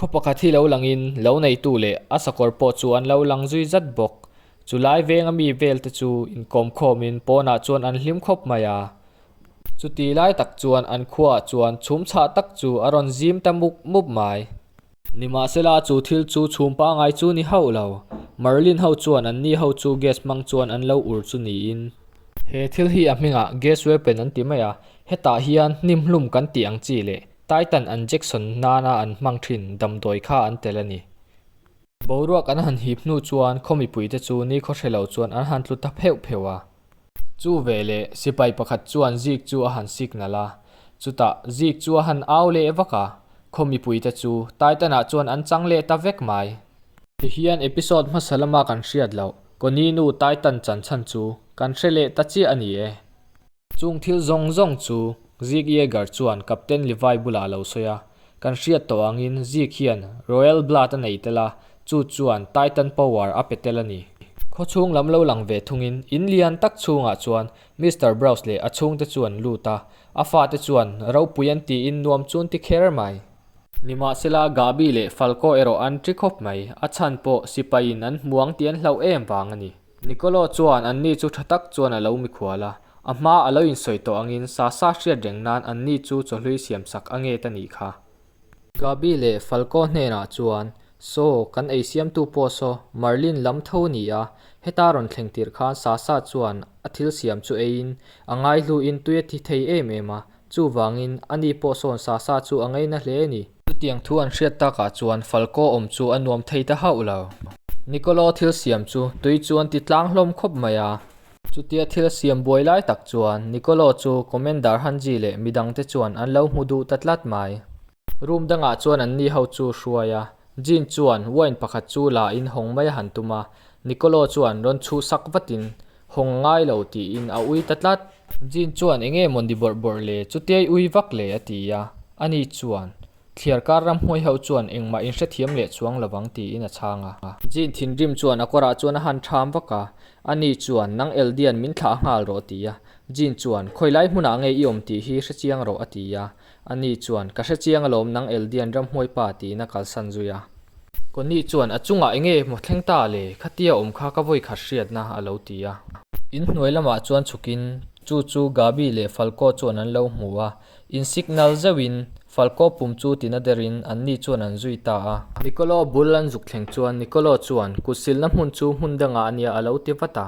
Khaw pakhat hi lo langin lo neitu leh a sakawr pawh chu an lo lang zui zat bawk. Chu lai venga mi vel te chu inkawm khawmin pawnah chuan an hlim khawp mai a. Chuti lai tak chuan an khuaah chuan chhum chhah tak chu a rawn zim ta mup mup mai. Nimahsela chu thil chu chhum pangai chu ni hauh lo. Merlin ho chuan an ni ho chu gas hmang chuan an lo ur chu niin. He thil hi a hmingah gas weapon an ti mai a, hetah hian hnim hlum kan tih ang chi leh Titan an Jackson nana an hmang thin damdawi kha an tel a ni. Boruak an han hip hnu chuan khaw mipuite chu nikhaw hre lo chuan an han tlu ta pheuh pheuh a. Chu veleh sipai pakhat chuan zik chu a han signal a, chutah zik chu a han au leh vak a, khaw mipuite chu Titan-ah chuan an chang leh ta vek mai. Tihian episode hmasa lama kan hriat loh Connie nu Titan chan chhan chu kan hre leh ta chiah a ni e. Chung thil zawng zawng chu Zeke Yeager chuan Captain Levi bulah a lo sawi a, kan hriat tawh angin Zeke hian Royal Blood a nei tel a, chu chuan Titan Power a pe tel a ni. Khawchhung lam lo lang ve thungin in lian tak chhungah chuan Mister Browse leh a chhungte chu an lut a, a fate chuan ropui an tiin nuam chu an ti kher mai. Nimahsela Gabi leh Falco erawh an ṭi khawp mai, a chhan pawh sipaiin an hmuang tih an hlauh em vang a ni. Nicolo chuan anni chu tha tak chuan a lo mikhual a, a hma a lo insawi tawh angin Sasa hriat reng nan anni chu chawhlui siam sak a nge ta nih kha. Gabi leh Falco hnenah chuan, Saw, kan ei siamtu pawh saw, Merlin lam tho ni a, heta rawn thleng tirh khan Sasa chuan a thil siam chu eiin a ngaihluin tui a thi thei em em a, Chuvangin, ani pawh sawn sa sa chu a ngaina hle a ni. Chutiang thu an hriat takah chuan Falco awm chu a nuam thei ta hauh lo. Nicolo thil siam chu tui chu an ti tlang hlawm khawp mai a. Chutia thil siam buai lai tak chuan Nicolo chu Commander Hanji leh midangte chuan an lo hmu duh ta tlat mai. Room dangah chuan anni ho chu hruai a, Jean chuan wine pakhat chu la in hawng mai a han tum a, Nicolo chuan rawn chhuh sak vatin hawng ngai lo tiin a ui ta tlat. Jean chuan eng nge maw ni bawrh bawrh le, chutia i ui vak le a ti a, ani chuan thliar kar ramhmuai ho chuan engmah in hrethiam leh chuang lovang tiin a chhang a. Jean thinrim chuan a kawrah chuan a han ṭham vak a, ani chuan nang Eldian min thlah nghal rawh a ti a, Jean chuan khawilai hmunah nge i awm tih hi hrechiang rawh a ti a, Ani chuan, Ka hre chiang alawm nang Eldian ramhmuai pa tiin a kalsan zui a. Connie chuan, A chungah enge maw thleng ta le? Khatia awm kha ka vawi khat hriatna a lo ti a. In hnuai lamah chuan chhukin chu chu Gabi leh Falco chuan an lo hmu a. In signal zeuhin Falco pum chu tina derin anni chuan an zui ta a. Nicolo bul an zuk thleng chuan Nicolo chuan, Kut silna hmun chu hmun dangah a nia a lo ti vat a.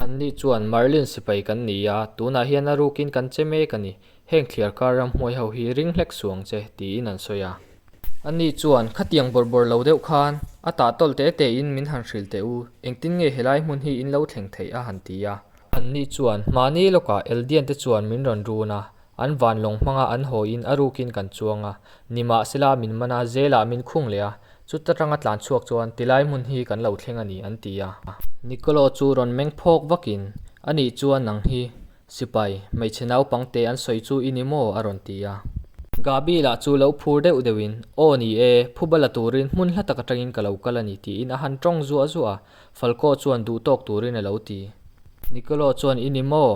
Anni chuan, Merlin sipai kan ni a, tunah hian a rukin kan che mek a ni. Heng thliar kar ramhmuai ho hi ring hlek suh ang che, tiin an sawi a. Anni chuan, Khatiang bawrh bawrh lo deuh khan, a tah tawlh te tein min han hrilh teh u, engtin nge helai hmun hi in lo thleng theih a han ti a. Anni chuan, Mahni lawkah Eldian te chuan min rawn run a, an van lawng hmanga an hawiin a rukin kan chuang a, nimahsela min man a, zelah min khung leh a, Chuta tanga tlan chhuak chuan tilai hmun hi kan lo thleng a ni an ti a. Nicolo chu rawn meng phawk vakin, Anih chuan nang hi, sipai, hmeichhe naupang te an sawi chu i ni maw? a rawn ti a. Gabi lah chu lo phur deuh deuhin, Aw ni e, phuba la turin hmun hla tak atangin ka lo kal a ni tiin a han tawng zuah zuah a, Falco chuan duh tawk turin a lo ti. Nicolo chuan I ni maw?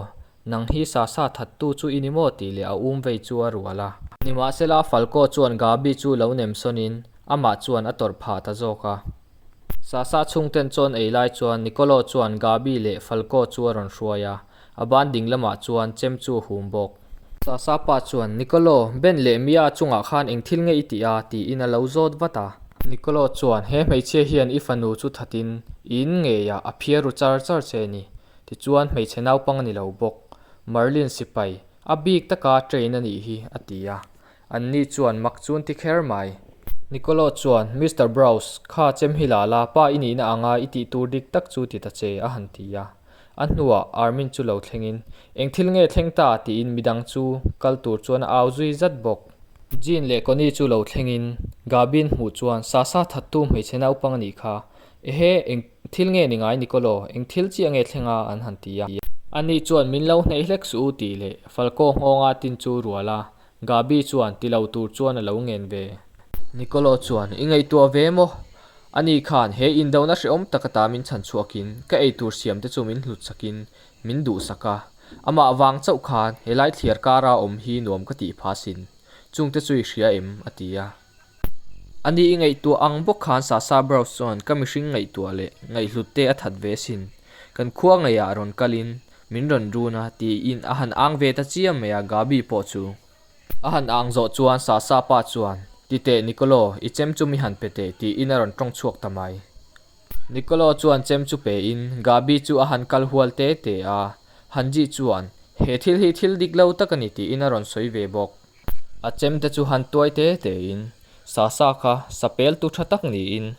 Nang hi sa sa thattu chu i ni maw tih leh a um vei chu a rual a. Nimahsela Falco chuan Gabi chu lo nem sawnin amah chuan a tawrh phah ta zawk a. Sa sa chhungten chawn ei lai chuan Nicolo chuan Gabi leh Falco chu a rawn hruai a, a ban ding lamah chuan chem chu a hum bawk. Sa sa pa chuan, Nicolo, Ben leh Mia chungah khan eng thil nge i tih a? tiin a lo zawt vat a. Nicolo chuan, He hmeichhia hian i fanu chu thatin i in ngeiah a phiar ru char char che a ni. Tichuan hmeichhe naupang a ni lo bawk. Merlin sipai, a bik taka train a nih hi, a ti a. Anni chuan mak chu an ti kher mai. Nicolo chuan, Mister Browse, kha chem hi la la, pa i nihna anga i tih tur dik tak chu ti ta che, a han ti a. A hnuah Armin chu lo thlengin, Eng thil nge thleng ta? tiin midang chu kal tur chuan a au zui zat bawk. Jean leh Connie chu lo thlengin, Gabin hmuh chuan, Sasa thattu hmeichhe naupang a nih kha. Ehe, eng thil nge ni ngai Nicolo, eng thil chiah nge thleng a an han ti a. Ani chuan min lo hneih hlek suh u tih leh Falco nghawnga tin chu rual a, Gabi chuan ti lo tur chuan a lo ngen ve. Nicolo chuan i ngaihtuah ve maw? Ani khan he indona hrehawm tak ata min chhan chhuakin ka eitur siam te chu min hlut sakin min duhsak a, amah vang chauh khan helai thliar kara awm hi nuam ka tih pha sin, chungte chu i hria em? a ti a. Ani i ngaihtuah ang bawk khan Sasa Brows chuan ka mihring ngaihtuah leh ngaihhlut te a that ve sin. Kan khua ngeiah rawn kalin min rawn run a tiin a han ang ve ta chiam mai a Gabi pawh chu. A han ang zawh chuan Sasa pa chuan, Ti teh Nicolo, i chem chu mi han pe teh tiin a rawn tawng chhuak ta mai. Nicolo chuan chem chu pein Gabi chu a han kal hual te te a, Hanji chuan, He thil hi thil dik lo tak a ni tiin a rawn sawi ve bawk. A chem te chu han tuai te tein Sasa kha sapel tu tha tak niin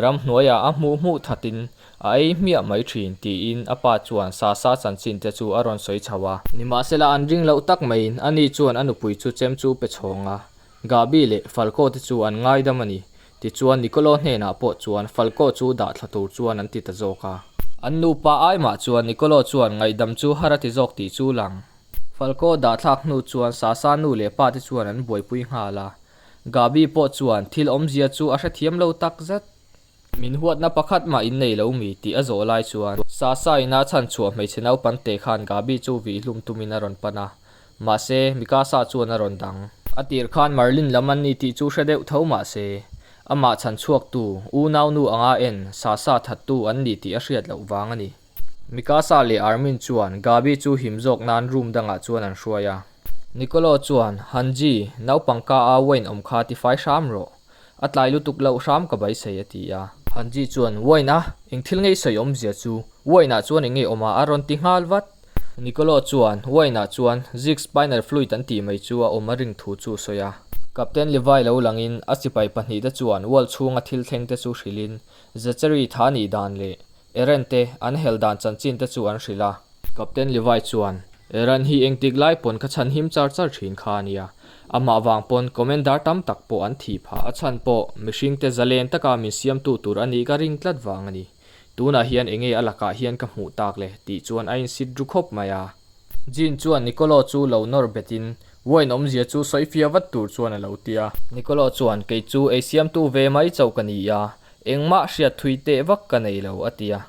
ramhnuaiah a hmuh hmuh thatin a ei hmiah mai thin tiin a pa chuan Sasa chanchin te chu a rawn sawi chho a. Nimahsela an ring loh tak maiin ani chuan a nupui chu chem chu pe chhawng a, Gabi leh Falco te chu an ngaidam a ni. Tichuan Nicolo hnenah pawh chuan Falco chu dah thla tur chuan an ti ta zawk a. An nupa ai mah chuan Nicolo chuan ngaihdam chu har a ti zawk tih chu lang. Falco dahthlak hnu chuan Sasa nu leh pa te chuan an buaipui nghal a. Gabi pawh chuan thil awmzia chu a hrethiam lo tak zet. Min huatna pakhat mah in nei lo mi tih a zawh lai chuan Sasa ina chhanchhuah hmeichhe naupang te khan Gabi chu vihhlum tumin a rawn pan a. Mahse, Mikasa chuan a rawn dang. A tir khan Marlin lam an ni tih chu hre deuh tho mahse, amah chhanchhuaktu, unaunu anga en Sasa thattu an ni tih a hriat loh vang a ni. Mikasa leh Armin chuan Gabi chu him zawk nan room dangah chuan an hruai a. Nicolo chuan, Hanji, naupang ka a wine awm kha tifai hram rawh. A tlai lutuk loh hram ka beisei a ti a. Hanji chuan, Wine a? Eng thil ngei sawi awmzia chu? Wine ah chuan eng nge awm a? A rawn ti nghal vat. Nicolo chuan, Wine ah chuan Zeke spinal fluid an tih mai chu a awm a ring thu chu sawi a. Captain Levi lo langin a sipai pahnihte chuan wall chhunga thil thleng te chu hrilhin Zachary tha nih dan leh Eren te an hel dan chanchin te chu an hrilh a. Captain Levi chuan, Eren hi engtik lai pawn ka chhan him char char thin kha a nia. Amah vang pawn Commander tam tak pawh an thih phah. A chhan pawh mihring te zalen taka min siamtu tur a nih ka ring tlat vang a ni. Tunah hian enge a lakah hian ka hmuh tak le tih chuan a insit ru khawp mai a. Jean chuan Nicolo chu lo nawr betin wine awmzia chu sawi fiah vat tur chuan a lo ti a. Nicolo chuan, Kei chu ei siamtu ve mai chauh ka ni a, Engmah hriat thui teh vak ka nei lo, a ti a.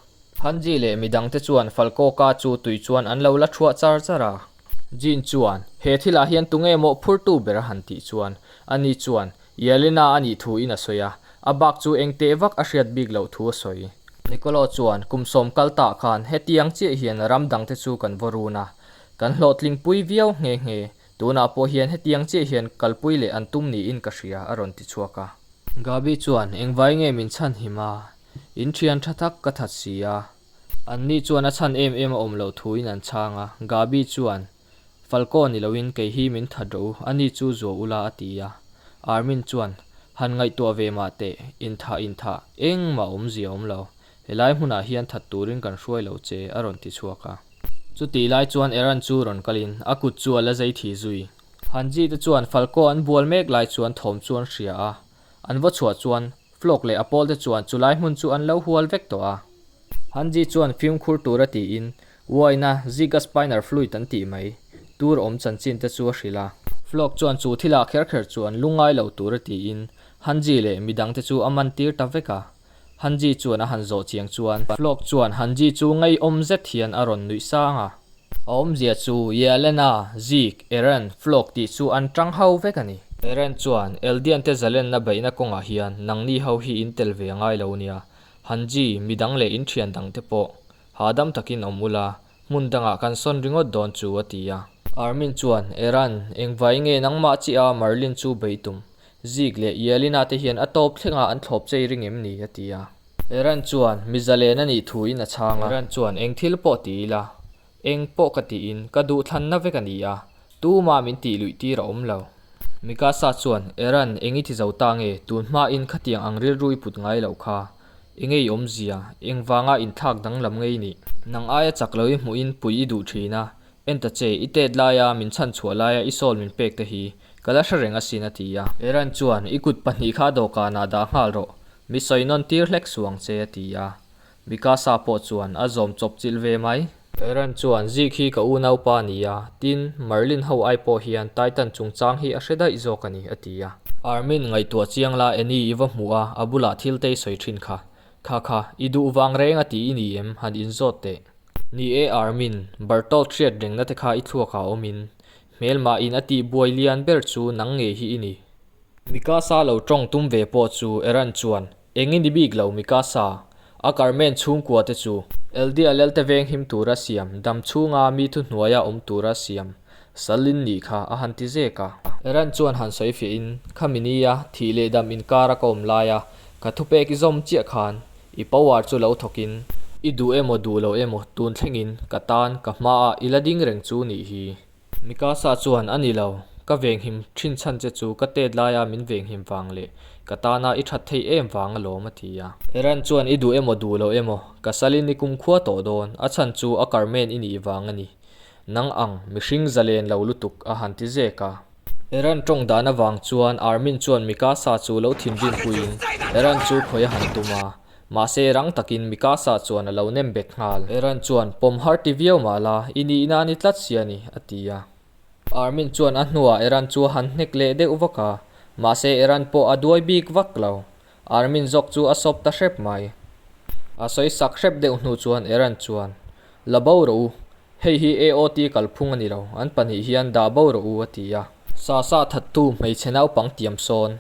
Hanji leh midangte chuan Falkawka chu tui chuan an lo la thuah char char a. Jean chuan, He thilah hian tunge mawh phurtu ber a han tih chuan, ani chuan, Yelena a nih thuin a sawi a, a bak chu eng teh vak a hriat bik loh thu a sawi. Nicolo chuan, Kum sawm kal tah khan hetiang chiah hian ram dangte chu kan vaw run a, kan hlawhtlingpui viau nghe nghe. Tunah pawh hian hetiang chiah hian kalpui leh an tum niin ka hria, a rawn ti chhuak a. Gabi chuan, Engvai nge min chhan him a? In thian tha tak ka that si a. Anni chuan a chhan em em a awm loh thuin an chhang a. Gabi chuan, Falco ni loin kei hi min that rawh u, ani chu zuah ula a ti a. Armin chuan, Han ngaihtuah ve mah teh, inthah inthah, engmah awmzia awm lo. Helai hmunah hian that turin kan hruai lo che, a rawn ti chhuak a. Chutih lai chuan Eran chu rawn kalin a kut chu a la zai thi zui. Hanji te chuan Falco an bual mek lai chuan thawm chu an hria a, an va chhuah chuan Flock leh a pawl te chuan chulai hmun chu an lo hual vek tawh a. Hanji chuan fimkhur tura tiin uaina Zika spinal fluid an tih mai tur awm chanchin te chu a hrilh a. Flock chuan chu thilah kher kher chuan lungngai lo tura tiin Hanji leh midang te chu a man tir ta vek a. Hanji chuan a han zawh chiang chuan Flock chuan Hanji chu ngeiawm zet hian a rawn nuih sang a. A awmzia chu Yelena, Zeke, Eren, Flock tih chu an tang ho vek a ni. Eren chuan, Eldian te zalenna beihna kawngah hian nangni ho hi in tel ve ngai lo nia. Hanji, midang leh in thian dang te pawh hahdam takin awm ula, hmun dangah kan sawn ringawt dawn chu a ti a. Armin chuan, Eran, engvai nge nangmah chiah a Merlin chu beih tum? Zik leh Yelena te hian a tawp thlengah an thlawp chei ring em ni? a ti a. Eran chuan, Mi zalen a nih thuin a chhang a. Eran chuan, Eng thil pawh ti ila, eng pawh ka tiin ka duhthlanna vek a ni a, tumah min tih luih tir a awm lo. Mikasa chuan, Eran, eng i ti zo ta nge? Tun hmain khatiang ang rilru i put ngai loh kha. Enge i awmzia? Engvanga inthlak danglam ngei nih? Nang aia chak lo i hmuhin pui i duh thin a, En ta che, i tet laia min chhan chhuah laia i sawl min pek te hi ka la hre reng asin a ti a. Eran chuan, I kut pahnih kha dawhkanah dah nghal rawh, mi sawi nawn tir hlek suang che a ti a. Mikasa pawh chuan a zawm chawp chilh ve mai. Eran chuan, Zik hi ka unaupa a ni a, tin, Merlin ho ai pawh hian Titan chungchang hi a hre daih zawk a ni a ti a. Armin ngaihtuah chiang la Annie i va hmuh a, a bulah thil te i sawi thin kha. Kha kha, i duh vang reng a ti i ni em? Han inzawt teh. Ni e Armin, Bertolt hriat rengna te kha i thluakah awmin, hmelmah in a tih buai lian ber chu nang ngei hi i ni. Mikasa lo tawng tum ve pawh chu Eren chuan, Eng i ni bik lo Mikasa? A Carmen chhungkua te chu Eldia Lelte venghim tura siam, dam chhunga mi thuhnuaia awm tura siam sal in nih kha a han ti zek a. Eren chuan han sawi fiahin, Khami nia thih leh dam inkara ka awm laia ka thupek i zawm chiah khan i power chu lo thawkin, i duh emaw duh lo emaw tun thlengin ka tan ka hmaah i la ding reng chu nih hi. Mikasa chuan, A ni lo, ka venghim thin chhan che chu ka tet laia min venghim vang leh ka tana i that theih em vang alawm a ti a. Eran chuan, I duh emaw duh lo emaw, ka salin i kumkhua tawh dawn, a chhan chu a Carmen i nih vang a ni. Nang ang, mihring zalen lo lutuk a han ti zek a. Eran tawng dan avang chuan Armin chuan Mikasa chu lo thinrim puiin Eran chu khawi a han tum a. Mahse rang takin Mikasa chuan a lo nem bet nghal. Eren chuan, Pawm har ti viau mah la, i nihna a ni tlat si a ni, a ti a. Armin chuan a hnuah Eren chu a han hnek leh deuh vak a, mahse Eren pawh a duai bik vak lo. Armin zawk chu a sawp ta hrep mai. A sawi sak hrep deuh hnu chuan Eren chuan, La bo rawh u, hei hi AOT kalphung a ni lo, an pahnih hian dah bo rawh u, a ti a. Sasa thattu hmeichhe naupang tiam sawn.